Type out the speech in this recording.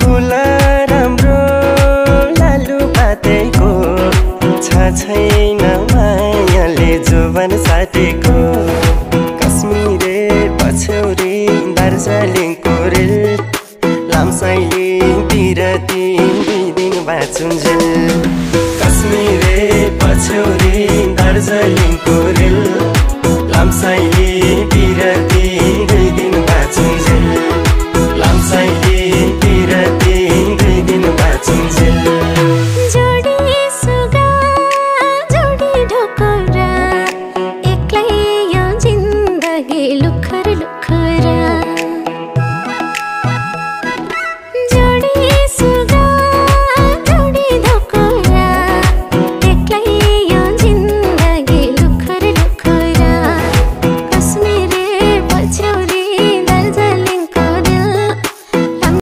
फुल राम्रो लालु पातेको छैन मायाले जोवन साटेको कश्मीरे पछौरी दार्जिलिङको रेल लामसाइले बिरती 2 दिन बाँचुन्जेल कश्मीरे पछौरी